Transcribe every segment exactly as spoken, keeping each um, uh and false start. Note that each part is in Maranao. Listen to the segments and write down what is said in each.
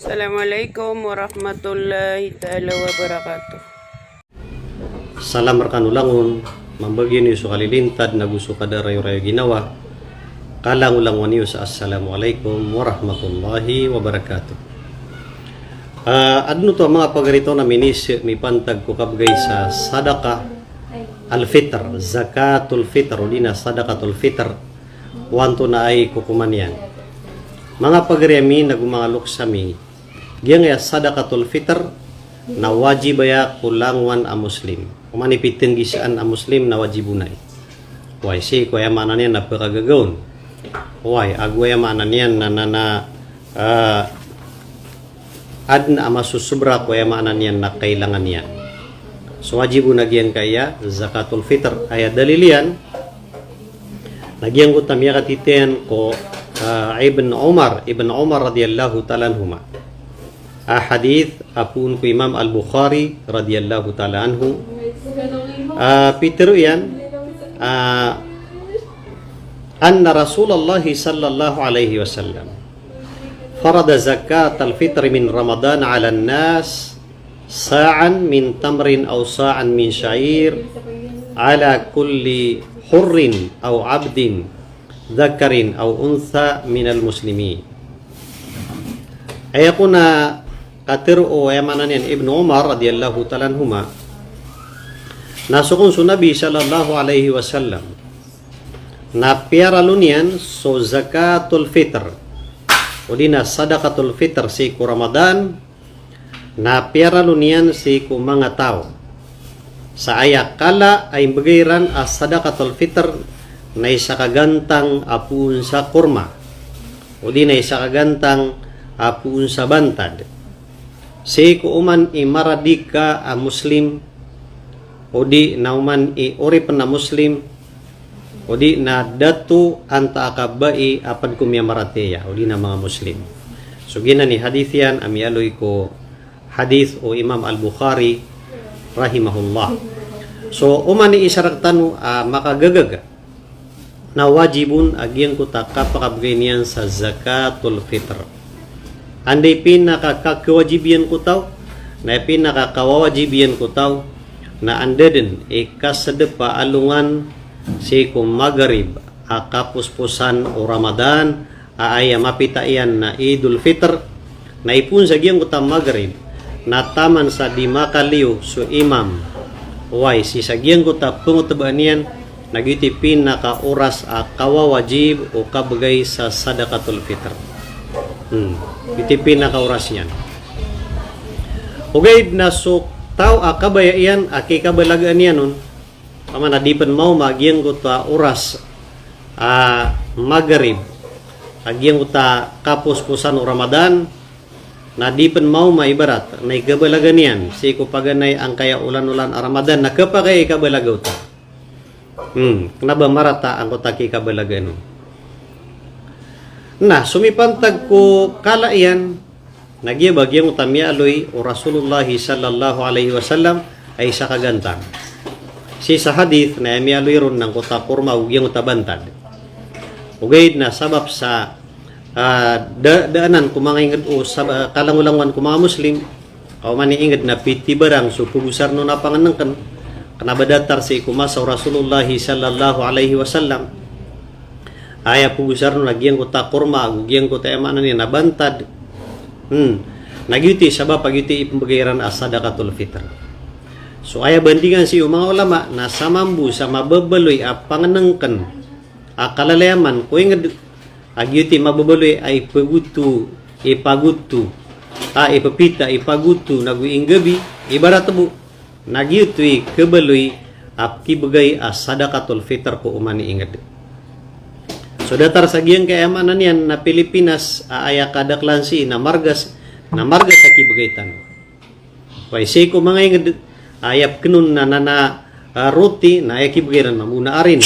Assalamualaikum warahmatullahi taala wabarakatuh. Salam rkano langon, mambagian iyo so kalilintad nago so kadarayorayo ginawa. Kalangolangowan iyo sa assalamualaikum warahmatullahi wabarakatuh. Ah, adn oto a manga pagari tano a minis mipantag ko kabgay sa sadaqah al-fitr, zakatul fitr, odi na sadaqatul fitr, o antonaa i kokoman iyan. Manga pagari ami nago manga loks ami, giyangkaya sadaqatul fitr na wajib aya ko langowan a Muslim. Oman i pitnggisaan a Muslim na wajib on ai. Oway, sii ko aya maana niyan na pkagagaon. Oway, ago aya maana niyan na, na, na, ah, adn a masosobra ko aya maana niyan na kailangan iyan. So wajib on a giyangkaya zakatul fitr, aya dalil iyan na giyangkoto a miyakatitayan ko, ah, Ibn Umar, Ibn Umar radiyallahu ta'ala anhuma. A hadith a poon ko Imam Al-Bukhari radiyallahu ta'ala anhu. Ah, pitharo iyan, ah, anna Rasulullah sallallahu alaihi wasallam farada zakatal fitri min Ramadan 'alan nas sa'an min tamrin aw sa'an min sha'ir 'ala kulli hurrin aw 'abdin dhakarin aw untha minal muslimin. Aya kon a katharo o, aya maana niyan, Ibnu Umar radiyallahu ta'ala anhuma, na so kon so Nabi sallallahu alaihi wasallam na piyaralo niyan so zakatul fitr, odi na sadaqatul fitr sii ko Ramadan, na piyaralo niyan sii ko manga taw sa aya kala a imbgay iran a sadaqatul fitr na isa ka gantang a poon sa korma, odi na isa ka gantang a poon sa bantad, sii ko oman i maradika a Muslim, odi na oman i oripn a Muslim, odi na dato antaa ka bai a pd ko miyamaratiyaya, odi na manga Muslim. So giyanan i hadith iyan a miyaaloy ko hadith o Imam Al-Bukhari rahimahullah. So oman i isa rktano a makagagaga na wajib on a giyangkoto a kapakabgay niyan sa zakatul fitr. Anda i pinakakawajib iyan ko taw? Na pinakakawawajib iyan ko taw na anda dn i kasdp a alongan sii ko Maghrib a kaposposan o Ramadan, a aya mapita iyan na Idul Fitr, na ipoon sa giyangkoto a Maghrib na taman sa di makaliyo so imam. Oway, sii sa giyangkoto a pngotbaan iyan, na giyoto i pinakaoras a kawawajib o kabgay sa sadaqatul fitr. Hmm. Giyoto i pinakaoras iyan. Ogaid na so taw a kabaya iyan a kikabalagaan iyan on, pman a di pn maoma a giyangkoto a oras a Maghrib a giyangkoto a kaposposan o Ramadan, na di pn maoma ibarat na ikabalaga niyan sii ko paganay angkaya olan-olan a Ramadan na khapakay a ikabalaga oto. Hmm, kna ba marata angkoto a kikabalaga on. Na so mipantag ko kala iyan, na giya ba giyangkoto a miyaaloy o Rasulullah sallallahu alaihi wasallam a isa ka gantang. Sii sa hadith na aya miyaaloy ron na angkoto a korma ago giyangkoto a bantad. Ogaid na sabap sa, ah, da-, daanan ko manga ingd o sab-, ah, kalangolangowan ko manga Muslim, ka oman i ingd na pitibarang so pagosarn on a pangnngkn. Kna ba datar sii ko masa o Rasulullah sallallahu alaihi wasallam, aya pagosarn on a giyangkoto a korma ago giyangkoto a, aya maana niyan na bantad. Hmm. Na giyoto i sabap a giyoto i ipmbgay iran a sadaqatul fitr. So aya bandingan sii o manga ulama na sa mambo sa mababaloy a pangnngkn a kalalayaman ko ingd a giyoto i mababaloy a ipagoto, ipagoto, a ipapita, ipagoto nago inggabi, ibarat bo na giyoto i kabaloy a kibgay a sadaqatul fitr ko oman i ingd. So datar sa giyangkai, aya maana niyan na Pilipinas a aya kadaklan sii na margas, na margas a kibgay tano. Oway, sii ko manga ingd a aya pkn on na, na, na, ah, roti, na aya kibgay iran mambo na arin.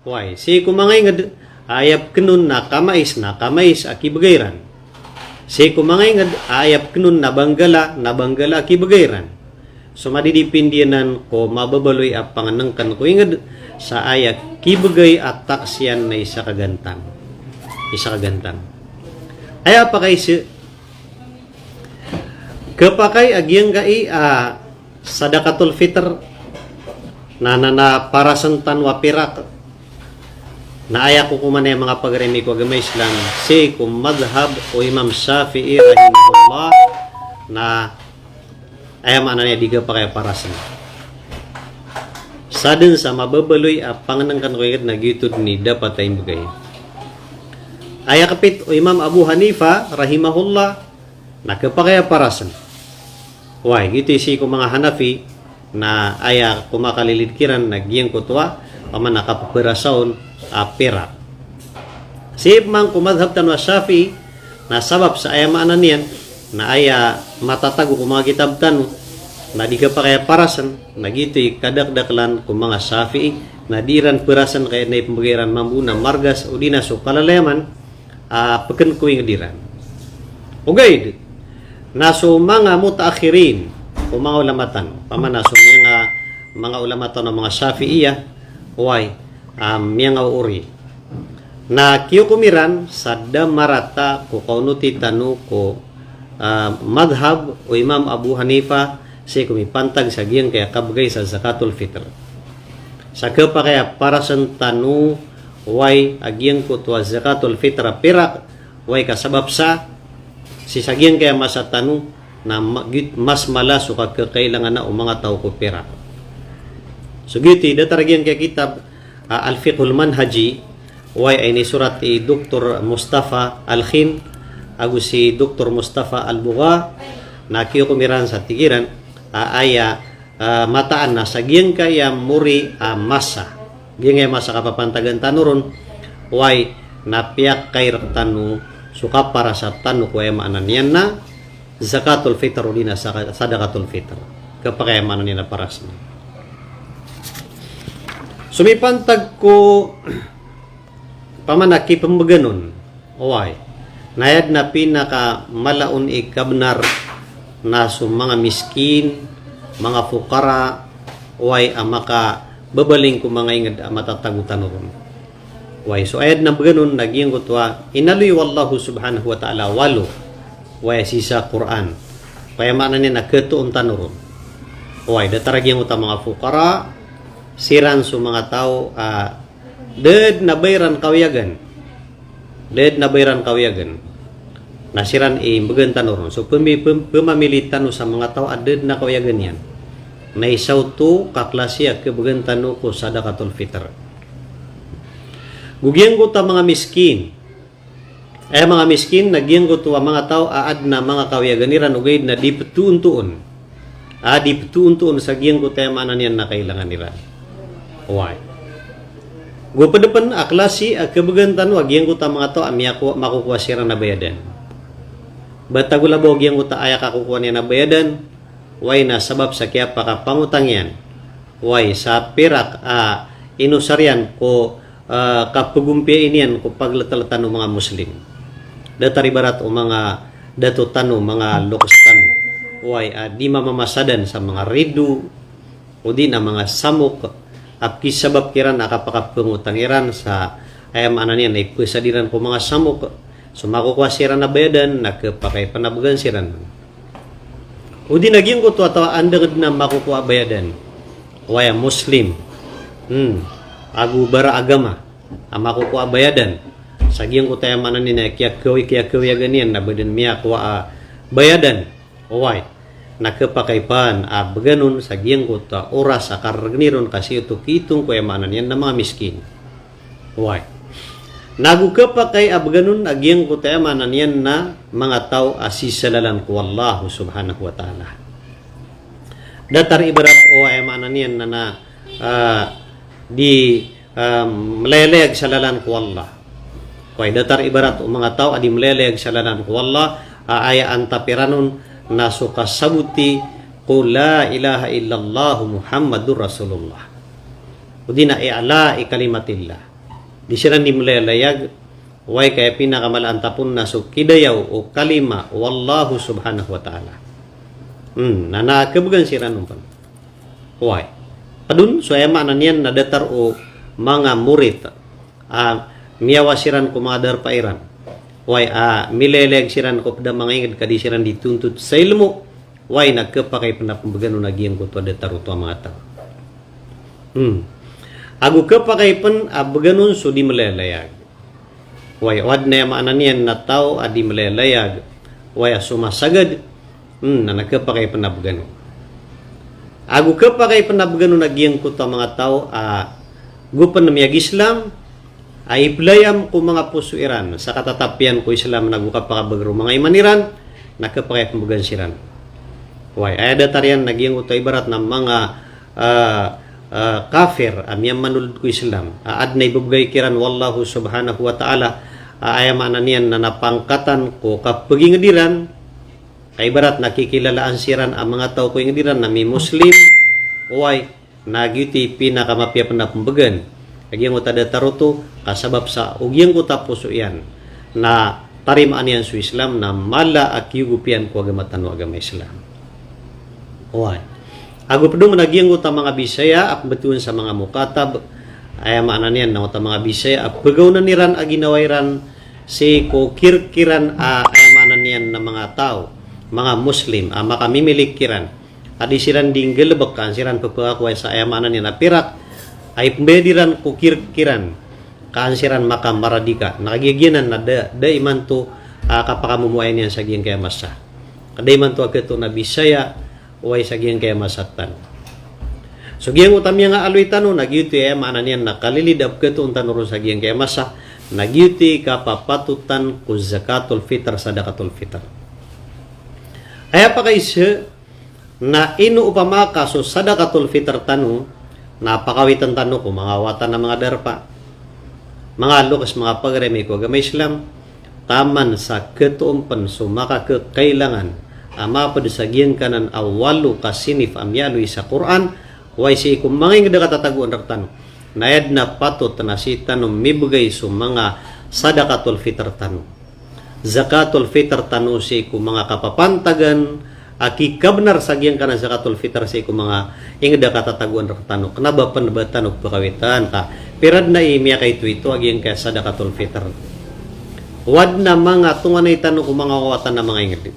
Oway, sii ko manga ingd a aya pkn on na kamais, na kamais a kibgay iran. Sii ko manga ingd a aya pkn on na banggala, na banggala a kibgay iran. So madidipindi anan ko mababaloy a pangnngkn ko ingd sa aya kibgay a taks iyan na isa ka gantang. Isa ka gantang. Aya pakaiza, Khapakay a giyangkai a sadaqatul fitr na, na, na parasan tano a pirak. Na aya kokoman iyan manga pagari ami ko agama Islam, sii ko madhhab o Imam Shafi'i rahimahullah, na aya maana niyan di khapakay a parasan. Sadn sa mababaloy a pangnngkn ko ingd na giyoto dn i dapat a imbgay. Aya kapit o Imam Abu Hanifa rahimahullah, na khapakay a parasan. Oway, giyoto i sii ko manga Hanafi, na aya komakalilid kiran na giyangkoto a, opama na kappharasaon a pirak. Sii pman ko madhhab tano a Shafi'i, na sabap sa aya maana niyan, na aya matatago ko manga kitab tano, na di khapakay a parasan, na giyoto i kadakdaklan ko manga Shafi'i, na di iran parasan ka aya na ipmbgay iran mambo na margas, odi na so kalalayaman, a pkn ko ingd iran. Ogaid na so manga mutaakhirin, o manga ulama tano, opama na so miyanga, manga ulama tano a manga Shafi'iyah, oway, a miyangaoori. Na kiyokom iran sa da marata ko kaonoti tano ko, a, madhhab o Imam Abu Hanifa, sii ko mipantag sa giyangkai a kabgay sa zakatul fitr. Sa khapakay a parasan tano, oway, a giyangkoto a zakatul fitr a pirak, oway, ka sabap sa, sii sa giyangkai a masa tano, na ma-, git-, mas mala so kakhakailangan o manga taw ko pirak. So giyoto i datar a giyangkai a kitab, a, Al-Fiqhul Manhaji, oway, a inisorat i Doktor Mustafa Al-Khin, ago si Doktor Mustafa Al-Bugha, na kiyokom iran sa tig iran, a, aya, a, mataan na sa giyangkai a mori a masa, giyangkai a masa kapapantagan tano ron, oway, na piyakay rktano so kaparasa tano ko aya maana niyan na zakatul fitr odi na sa-, sadaqatul fitr. Khapakay a maana niyan na parasan. So mipantag ko opama na kipmbgan on, oway, na aya dn a pinakamala on i kabnar na so manga miskin, manga fuqara, oway, a makababaling ko manga ingd a matatago tano ron. Oway, so aya dn a bgan on na giyangkoto a inaloy o Allahu subhanahu wa ta'ala a walo, oway, sii sa Qur'an, ko aya maana niyan na khatoon tano ron. Oway, datar a giyangkoto a manga fuqara, siran so manga taw a da dn a ba iran kawiyagan. Da dn a ba iran kawiyagan. Na siran i mbgan tano ron. So pmi-, pm-, pmamili tano sa manga taw a da dn a kawiyagan iyan, na isa oto ka klasi a khabgan tano ko sadaqatul fitr. Go giyangkoto a manga miskin. Aya manga miskin na giyangkoto a manga taw a adn a manga kawiyagan iran ogaid na di ptoontoon. A di ptoontoon sa giyangkoto a aya maana niyan na kailangan iran. Oway. Go pd pn a klasi a khabgan tano a giyangkoto a manga taw a miyakowa, makokowa siran a bayadan. Ba tagola ba o giyangkoto a aya kakokowa niyan a bayadan, oway, na sabap sa kiyapakapangotang iyan, oway, sa pirak a inosar iyan ko, a, kapgompiya niyan ko pagltltan o manga Muslim. Datar ibarat o manga dato tano, manga loks tano, oway, a di mamamasadan sa manga rido, odi na manga samok, a pkisabap kiran a kapakapangotang iran sa aya maana niyan na ipasad iran ko manga samok. So makokowa siran a bayadan, na khapakay pn a bgan siran. Odi na giyangkoto a taw a andang dn a makokowa a bayadan, oway, a Muslim, hmm, ago bara agama, a makokowa a bayadan. Sa giyangkoto a aya maana niyan na kiyakawi-, kiyakawiyagan iyan na ba dn miyakowa a bayadan. Oway. Na khapakay pn a bgan on sa giyangkoto a oras a kargn iron ka sii oto kiitong ko aya maana niyan na manga miskin. Oway. Na go khapakay a bgan on a giyangkoto a aya maana niyan na manga taw a sii sa lalan ko Allahu subhanahu wa ta'ala. Datar ibarat o aya maana niyan na, na, a, di, a, mlalayag sa lalan ko Allah. Oway, datar ibarat o manga taw a di mlalayag sa lalan ko Allah, a aya antap iran on na so kasaboti ko la ilaha illallah Muhammadur Rasulullah. Odi na i'la'i kalimatillah. Di siran di mlalayag, oway, ka aya pinakamala a antap on na so kidayaw o kalima o Allahu subhanahu wa ta'ala. Hmm, na, na khabgan siran on pn. Oway. Pd on, so aya maana niyan na datar o manga morit a miyawa siran ko manga darpa iran. Oway, a milalayag siran ko pd a manga ingd ka di siran di tontot sa ilmo. Oway, na khapakay pen a pembegano na giyangkoto a datar oto a manga taw. Hmm. Ago khapakay pen a beganon so di melalayag. Oway, o aden a aya maana niyan na taw a di melalayag, oway, a somasagad, hmm, na, na khapakay pen a begano. Ago khapakay pen a begano na giyangkoto a manga taw a go pen miyag-Islam, a iplayam ko manga poso iran sa katatapiyan ko Islam na go kapakabagr o manga iman iran, na khapakay a pembegan siran. Oway, aya datar iyan na giyangkoto a ibarat na manga, ah, ah, kafir a miyamanold ko Islam, a aden a ibebegay kiran o Allahu subhanahu wa ta'ala, a aya maana niyan na, na pangkatan ko kapeginged iran, ka ibarat na kikilalaan siran a manga taw ko inged iran na mi-Muslim, oway, na giyoto i pinakamapiya pen a pembegan a giyangkoto a datar oto, ka sabap sa o giyangkoto a poso iyan na tarimaan iyan so Islam, na mala a kiyogop iyan ko agama tano a agama Islam. Oway. Ago ped oman a giyangkoto a manga Bisaya a pembetowan sa manga mukatab, aya maana niyan na oto a manga Bisaya a pegaonan iran a ginawa iran sii ko kirek iran a, aya maana niyan na manga taw, manga Muslim a makamimilik kiran. A di siran di nggalebek, ka an siran pepakakowa sa, aya maana niyan na pirak a ipembayad iran ko kirek iran, ka an siran makamaradika. Na kagiya giyanan na da, da imanto a kapakamomoayan iyan sa giyangkaya masa. Ka da imanto a khatoon a Bisaya, oway, sa giyangkaya masa tano. So giyangkoto a miyangaaloy tano na giyoto i, aya maana niyan na kalilid a pekatoon tano ron sa giyangkaya masa, na giyoto i kapapatotan ko zakatul fitr, sadaqatul fitr. Aya pakaiza na ino opama ka so sadaqatul fitr tano na pakawitan tano ko manga wata na manga darpa, manga lokes, manga pagari ami ko agama Islam, taman sa khatoon pen so makakekailangan a maped sa giyangkanan a walo ka sinif a miyaaloy sa Qur'an, oway, sii ko manga inged a katatagoan rektano. Na aya den a patot na sii tano mibegay so manga sadaqatul fitr tano, zakatul fitr tano sii ko manga kapapantagan a kikabenar sa giyangkanan a zakatul fitr sii ko manga inged a katatagoan rektano. Kena ba pen ba tano pekawitan ka pira den a i miyakaitoito a giyangkaya sadaqatul fitr. O aden a manga tonganay tano ko manga wawatan a manga inged.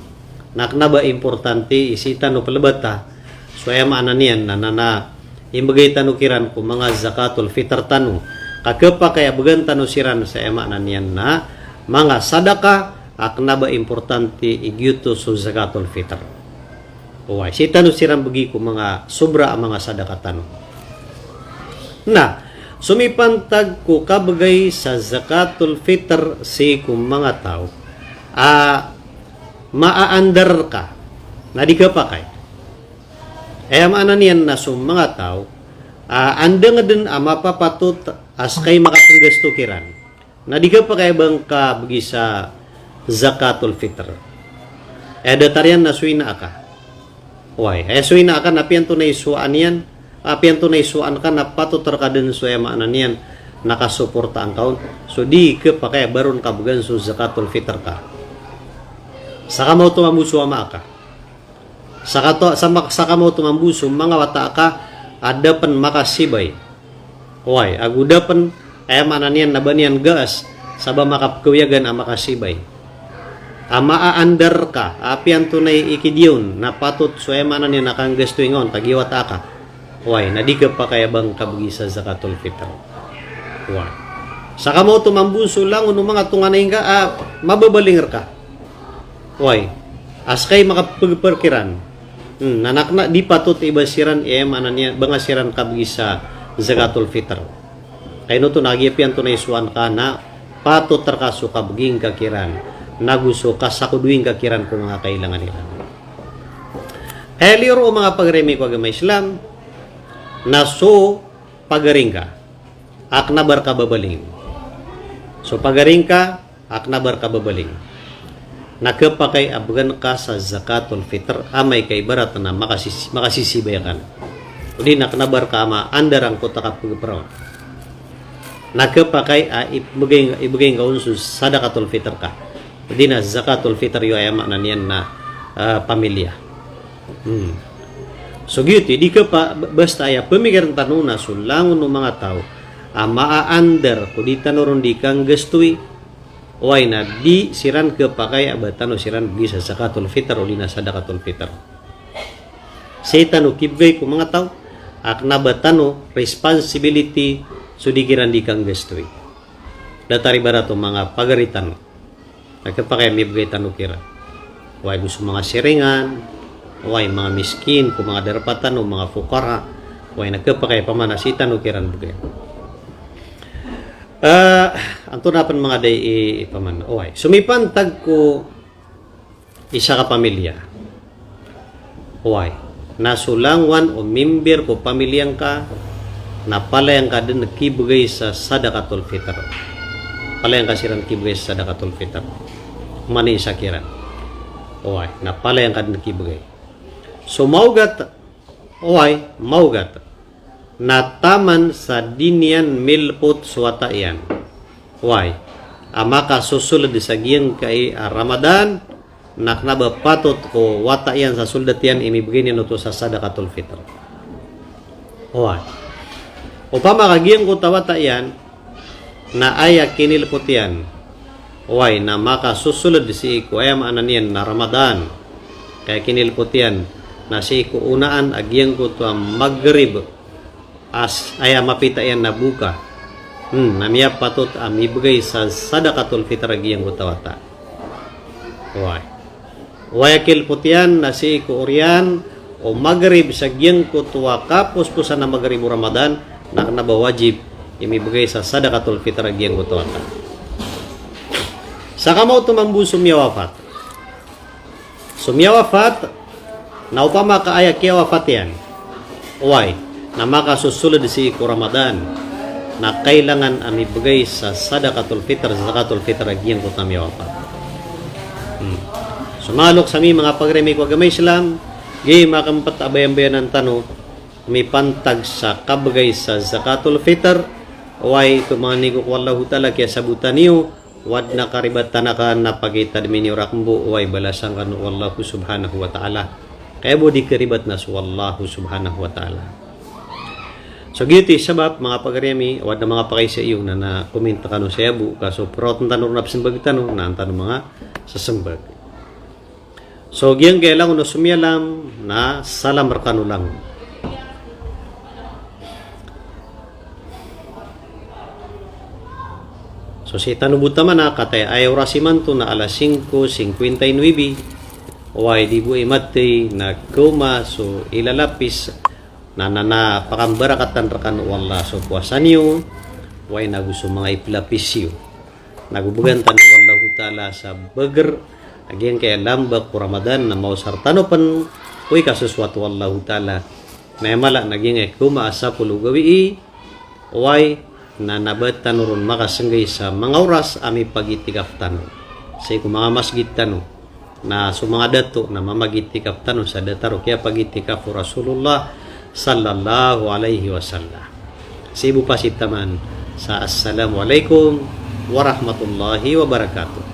Na kena ba importante i sii tano pelebata so, aya maana niyan na, na, na imbegay tano kiran ko manga zakatul fitr tano, ka khapakay a began tano siran sa, aya maana niyan na, manga sadaka a kena ba importante i giyoto so zakatul fitr. Oway, sii tano siran begi ko manga sobra a manga sadaka tano. Na so mipantag ko kabegay sa zakatul fitr sii ko manga taw a maaandar ka na di khapakay. Aya maana niyan na so manga taw a andang den a mapapatot a sekay makapenggasto kiran na di khapakay a ba ngka begi sa zakatul fitr. Aya datar iyan na so ina aka. Oway, aya so ina aka na apiya antonaa i sowaan iyan, apiya antonaa i sowaan ka na patot reka den so, aya maana niyan na, kasoportaan ka on. So di khapakay a ba ron kabegan so zakatul fitr ka. Sakamaoto mambo so ama aka. Sakato, sama, sakamaoto mambo so manga wata aka a da pen makasibay. Oway, ago da pen, aya maana niyan na ba niyan gaas sa ba makapekawiyagan a makasibay. A maaandar ka a apiya antonaa i kidiya on na patot so, aya maana niyan na kanggastoy nga on, kagiya wata aka. Oway, na di khapakay a ba ngka begi sa zakatul fitr. Oway. Sakamaoto mambo so langon o manga tonganay nga a mababaling reka. Oway, a sekay makapegper kiran. Hmm, na kena di patot i ba siran, aya maana niyan, ba nga siran kabegi sa zakatul fitr. Ka ino oto na kagiya apiya antonaa i sowaan ka na patot reka so kabegi ngka kiran, nago so kasakodowi ngka kiran ko manga kailangan iran. Aya liyo ron o manga pagari ami ko agama Islam, na so pagari ngka a kena ba reka babaling. So pagari ngka a kena ba reka babaling. Na khapakay a began ka sa zakatul fitr, amay ka ibarat na makasisi-, makasisibay ka. O di na kena ba reka a maandar angkoto a kapegper on. Na khapakay a ibegay, ibegay ngka on so sadaqatul fitr ka. O di na zakatul fitr iyo, aya maana niyan na, ah, pamiliya. Hmm. So giyoto i, di khapa-, ba-, basta aya pemikiren tano na so langon o manga taw a maaandar ko di tano ron di kanggastoy, oway, na di siran khapakay a ba tano siran begi sa zakatul fitr o di na sadaqatul fitr. Sii tano kibgay ko manga taw a kna ba tano responsibility so di kiran di kanggastoi. Datar ibarat o manga pagari tano na khapakay a mibgay tano kiran. Oway, go so manga siringan, oway, manga miskin, ko manga darpa tano, manga fukara, oway, na khapakay pamana sii tano kiran bgay. Ah, antonaa pn manga day i, i pamana. Oway, so mipantag ko isa ka pamilya. Oway, na so langowan o mimber ko pamilya ngka, na palaya ngka dn kibgay sa sadaqatul fitr. Palaya ngka siran kibgay sa sadaqatul fitr. Mani sa kiran. Oway, na palaya ngka dn kibgay. So maogat, oway, maogat na taman sa di niyan milpot so wata iyan. Oway, a makasosold sa giyangkai a Ramadan, na kna ba patot ko wata iyan sa soldn iyan i mibgay niyan oto sa sadaqatul fitr. Oway. Opama ka giyangkoto a wata iyan, na aya kinilpot iyan, oway, na makasosold sii ko, aya maana niyan na Ramadan. Kaya kinilpot iyan na sii ko onaan a giyangkoto a Maghrib, as, aya mapita iyan na boka. Hmm, na miyapatot a mibgay sa sadaqatul fitr a giyangkoto a wata. Oway. Oway, a kilpot iyan na sii ko oriyan o Maghrib sa giyangkoto a kaposposan a Maghrib o Ramadan, na kna ba wajib i mibgay sa sadaqatul fitr a giyangkoto a wata. Sa kamaoto mambo so miyawafat. So miyawafat, na opama ka aya kiyawafat iyan, oway, na makasosold sii ko Ramadan, na kailangan a mibgay sa sadaqatul fitr, zakatul fitr a giyangkoto a miyawafat. Hmm. So manga loks ami, manga pagari ami ko agama Islam, giya i makempet a bayambayanan tano, mipantag sa kabgay sa zakatul fitr, oway, oto manga nigo ko Allahu Ta'ala, kiyasabotan iyo, o adn a karibatan akn na pakitad mi niyo rakn bo, oway, balasan kano o Allahu Subhanahu wa Ta'ala. Kaya bo di karibat na so Allahu Subhanahu wa Ta'ala. So giyoto i sabap, manga pagari ami, o adn a manga pakaisa iyo na, na comment kano saya bo, ka so praotn tano ron a psmbag tano, na an tano manga sasmbag. So giyangkai langon o somiyalam na salam rkano langon. So sii tano bo taman a kataya aya oras imanto na alas singko singkwenta y nuwebe. Oway, di bo imatay na kawma so ilalapis na, na, na pakambarakatan rkano o Allah so powasa niyo, oway, nago so manga iplapis iyo. Nago bgan tano o Allahu Ta'ala sa bagr a giyangkai a lamba ko Ramadan na maosar tano pn ko ikasosoat o Allahu Ta'ala. Na aya mala na giyangkai kawma a sapolo gawii, oway, na, na ba tano ron makasnggay sa manga oras a mipagitikaf tano. Sii ko manga masgit tano. Na so manga dato na mamagitikaf tano sa datar o kiyapagitikaf o Rasulullah sallallahu alaihi wasallam. Sii bo pasi taman sa assalamu alaikum warahmatullahi wabarakatuh.